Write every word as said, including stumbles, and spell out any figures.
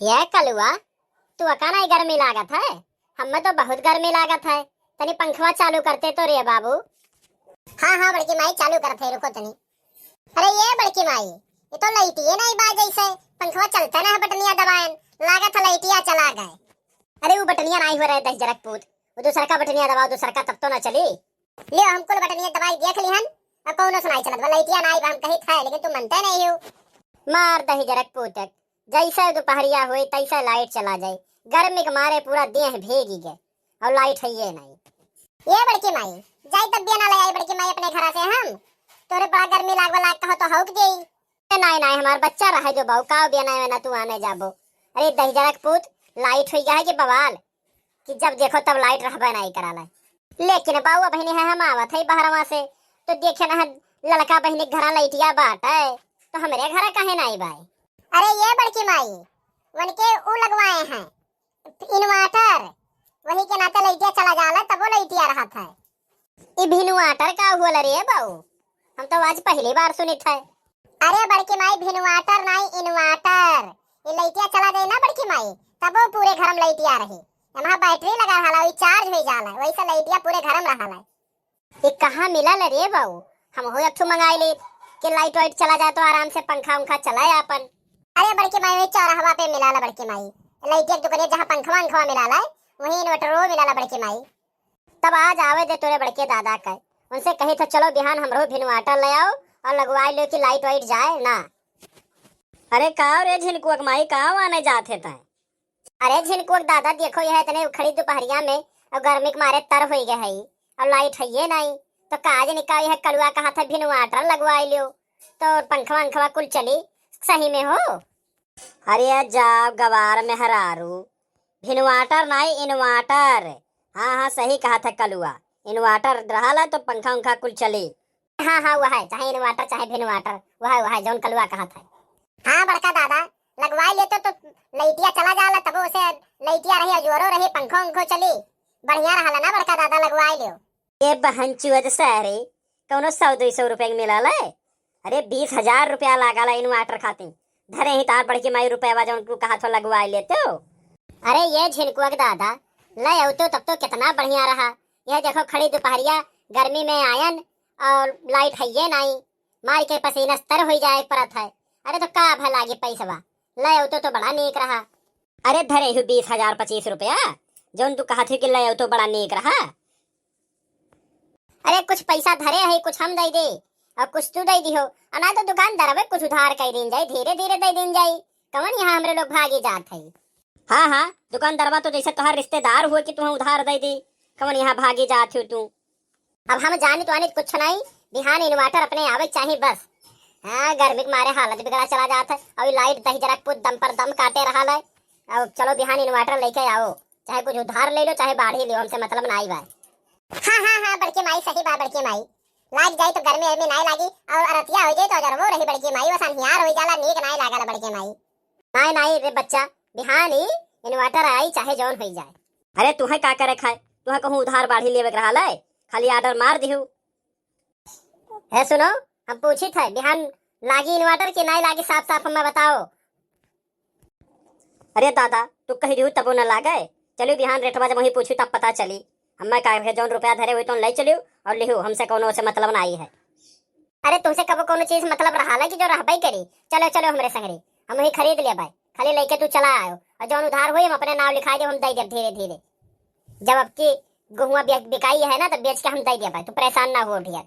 ये कलुआ, तू अका नाहीं गर्मी लागत है? हम्मे तो बहुत गर्मी लागत है। तनी पंखवा चालू करते तो रे बाबू। हाँ, हाँ, बड़की माई, चालू करत है, रुको तनी। अरे ये बड़की माई, ये तो लइटिये नाहीं बा, जैसे पंखवा चलते ना है, बटनिया दबाएन, लागत है लइटिया चला गए। अरे वो बटनिया नाहीं हो रहे, दहिजरक पूत, वो दूसरका बटनिया दबाओ, दूसरका, तब तो ना चली। ले, हम कुल बटनिया दबाई देख लिहन, अब कौनो सुनाई चलत बा, लइटिया नाहीं बा, हम कही था, लेकिन तू मनते नहीं हो। मार दहिजरक पूतक, जैसे दुपहरिया होई, तैसे लाइट चला जाई। गर्मी के मारे पूरा देह भीगी गए, और लाइट है ये नहीं। ये बड़की माई, जाई तब बिया ना ले आई बड़की माई अपने घरा से हम। तोरे बड़ा गर्मी लागवा लाग कहो तो हौक देई। ए, नाहीं, नाहीं, हमार बच्चा रहे जो बाऊ, का बिया ना, ना तू आने जाबो। अरे दहिजरक पूत, लाइट होई गया है कि बवाल, कि जब देखो तब लाइट रहबे नाहीं कराला। लेकिन बाऊ, अबहिने है हम आवत है बहरवा से, तो देखे ना है लड़का बहिनी के घरा लइटिया बाटे, तो हमरे घरा काहे नाहीं बाए? अरे ये बड़की माई, उनके ऊ लगवाए हैं inverter, वही के नाते लइटिया चला जाला, तबो लइटिया रहत है। ई भिनवाटर का हुआ रे बाऊ? हम तो आज पहली बार सुनित है। अरे बड़की माई, भिनवाटर नाहीं, inverter। ये लइटिया चला जाए ना बड़की माई, तबो पूरे घर में लइटिया रही। एमा बैटरी लगा रहला, वही चार्ज हो जाला, वही से लइटिया पूरे घर में रहला। ये कहाँ मिला रे बाऊ? हम हो एक ठो मंगाई ले कि लाइट वाइट चला जाए तो आराम से पंखा उंखा चलाए आपन। अरे बड़की माई, वही चौराहवा पे मिला ला बड़की माई, लइटिया के दुकान जहाँ पंखवा उंखवा मिला ला, वही inverter वो मिला ला बड़की माई। तब आज आवे दे तोरे बड़के दादा के, उनसे कही था, चलो बिहान हमरो भिनवाटर ले आओ और लगवाई लो कि लाइट वाइट जाए ना। अरे का रे झिनकुआ के माई, का आने जात है तै? अरे झिनकुआ के दादा, देखो यह इतने खड़ी दुपहरिया में और गर्मी के मारे तर होई गए है और लाइट है ये नहीं, तो का आज निकाल यह कलुआ कहा था भिनवाटर लगवाई लियो तो पंखवा अंखवा कुल चली, सही में हो। अरे जाओ गवार मेहरारू, भिनवाटर नाई, inverter। हाँ, हाँ, सही कहा था कलुआ, inverter रहाला तो पंखा उंखा कुल चली। हाँ, हाँ, वह है, चाहे inverter, चाहे भिनवाटर, वह है, वह है, जौन कलुआ कहा था। हाँ, बड़का दादा, लगवाई लेते तो लइटिया चला जाला, तबो उसे लइटिया रही, अजोरो रही, पंखो उंखो चली, बढ़िया रहाला ना बड़का दादा, लगवाई लियो। ए बहन चुअद सारे, कौनो सौ दुई सौ रुपया के मिलल है? अरे बीस हजार रुपया लागल है inverter खातिर। धरे ही तार बड़की माई रुपया जौन तू कहा थो लगवाए लेते हो। अरे ये झिनकुआ के दादा, ले अउतो तब तो कितना बढ़िया रहा। यह देखो खड़ी दुपहरिया गर्मी में आयन और लाइट है ये नाई, मार के पसीना स्तर हो जाए परत है। अरे तो का भला लागी पैसवा, ले अउतो तो बड़ा नीक रहा। अरे धरे ही बीस हजार पच्चीस रुपया, जौन तू कहा थी कि ले अउतो बड़ा नीक रहा। अरे कुछ पैसा धरे है, कुछ हम दे दे और कुछ तू दे दिहो, और ना तो दुकानदार अब कुछ उधार कर दीन जाए, धीरे धीरे दे दीन जाए। कवन यहाँ हमरे लोग भागी जात है? हाँ, हाँ, दुकानदारवा तो जैसे तोहार रिश्तेदार हुए कि तुम्हें उधार दे दी, कवन यहाँ भागी जात हो तू? अब हम जानित वानित कुछ नहीं, बिहान inverter अपने आवे चाही बस। हाँ, गर्मी के मारे हालत बिगड़ा चला जात है, और लाइट दहिजरक पूत दम पर दम काटे रहा है। अब चलो बिहान inverter लेके आओ, चाहे कुछ उधार ले लो, चाहे बाढ़ी लो, हमसे मतलब ना आई बा। हाँ, हाँ, हाँ, बड़की माई, सही बा बड़की माई। लाग जाई तो गर्मी अर्मी नाई लागी, और अरतिया हो जाई तो अजरबो रही बड़की माई, बस अन्हियार हो जाला, नीक नाई लागल बड़की माई। नाई, नाई रे बच्चा, बिहान ही inverter आई, चाहे जौन होई जाए। अरे तुहे का करे खाए, तुहे कहूँ उधार बाढ़ी लेवे के रहा है, खाली order मार दिहू। हे सुनो, हम पूछी थे बिहान लागी inverter कि नाई लागी, साफ साफ हमें बताओ। अरे दादा, तू कही दिहू तबो न लागे। चलू बिहान रेटवा जब वहीं पूछू तब पता चली। हमें का है, जौन रुपया धरे हुए तो ले चलियो और लिहू, हमसे कौनो से मतलब ना आई है। अरे तुमसे कबो कौनो चीज मतलब रहा कि जो रहबे करी। चलो चलो हमरे संगरी, हम वहीं खरीद लेबे, खाली लेके तू चला आयो और जौन उधार हुई हम अपने नाव लिखा दे, हम दे देब धीरे धीरे। जब अब की गेहुआ बे-, बिकाई है ना, तब बेच के हम दे देबे, तू परेशान ना हो ढेर।